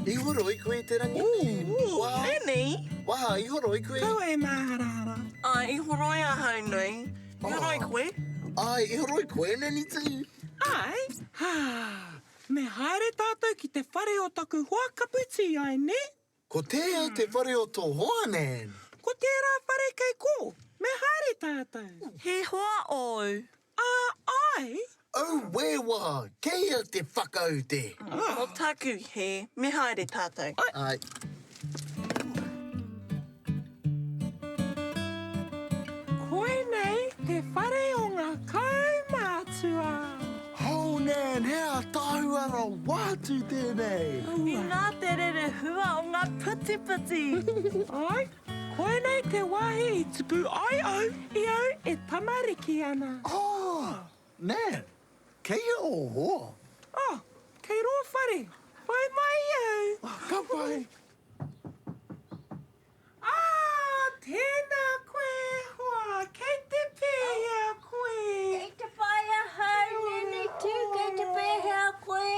I horoi koe i te rangi nei? Ooh, Nanny! Waha, i horoi koe? Kaua e māharahara. Āe, i horoi ahau, Nui. I horoi koe? Āe, i horoi koe, Nanny Tū? Āe. Hā, me haere tātou ki te whare o taku hoa kapu tī ai, nē? Ko tēhea te whare o tō hoa, Nan? Ko tērā whare kei kō. Me haere tātou. He hoa ōu? Ā, āe. Auē wā, kei hea te whakaute? Ko taku hē, me haere tātou. Āe. Koinei te whare o ngā kaumātua. Oh Nan, he ataahua rawa atu tēnei! Inā te rerehua o ngā putiputi! Āe, koinei te wāhi i tupu ai au i au e tamariki ana. Oh, Nan, kei hea ō hoa? Oh, kei rō whare, whai mai au! Ka pai! Ā, tēnā koe e hoa, kei te pēhea koe? Kei te pai ahau, Nanny Tū, kei te pēhea koe?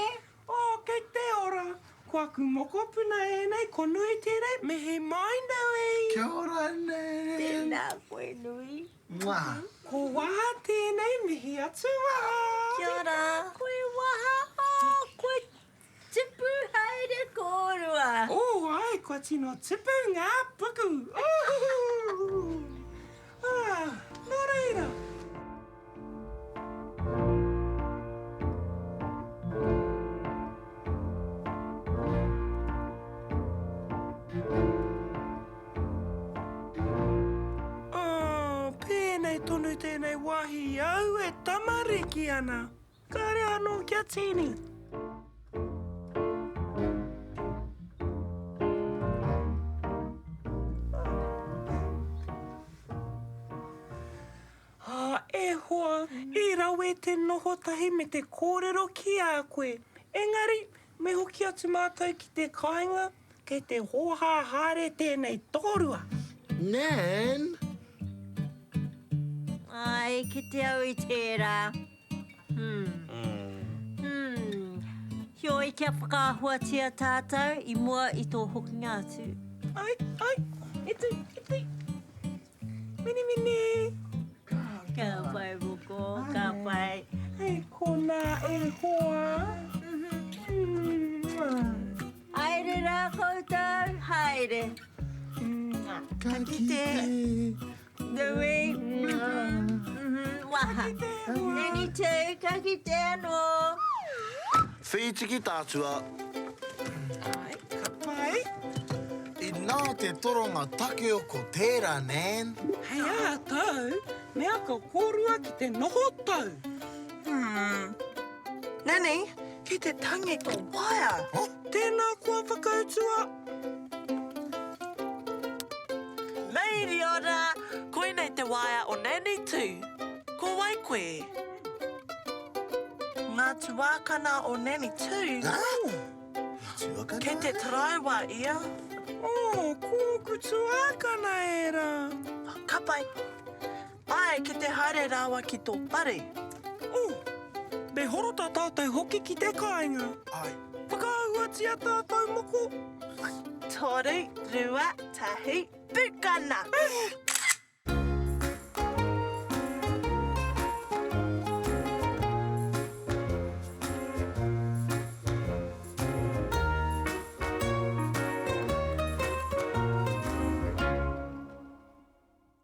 Oh, kei te ora. Ko aku mokopuna ēnei, ko Nui tēnei, mihi mai Nui. Kia ora, Nan. Tēnā koe, Nui. Mwah. Ko Waha tēnei, mihi atu Waha. Kia ora. Tēnā koe, Waha. Oh, koe Tipu haere kōrua. Oh ae, kua tino tipu ngā puku. Ooh! Ah, nō reira. Oh, pēnei tonu tēnei wāhi i au e tamariki ana. Kāre anō kia tīni. Ā, e hoa, i rawe te noho tahi me te kōrero ki a koe. Engari, me hoki atu mātou ki te kāinga, kei te hōhā haere tēnei tokorua. Nan! Āe, kite au i tērā. Hmm. Hmm. Heoi, kia whakaahuatia tātou i mua i tō hokinga atu. Ai, ai, e tū, e tū. Mene, mene. Ka pai, Moko, ka pai. Hei konā e hoa. Haere rā koutou, haere. Ka kite. Nui, Waha. Nanny too, ka kite anō. Whītiki tātua. Ai, ka pai. Inā te toronga takeo ko tērā, Nan. Hei ā tau, me ako kōrua ki te noho tau. Hmm. Nanny, kei te tangi tō waea. Huh? Tēnā koa whakautua. Mauri ora! Koinei te waea o Nanny Tū. Ko wai koe? Ngā tuākana o Nanny Tū? Tuakana? Kei te taraiwa ia. Oh, ko ōku tuākana ērā. Ka pai. Āe, ki te haere rāua ki tō whare. Oh, me horo tā tātou hoki ki te kāinga. Āe. Whakaahuatia tātou moko. Toru, rua, tahi, pukana!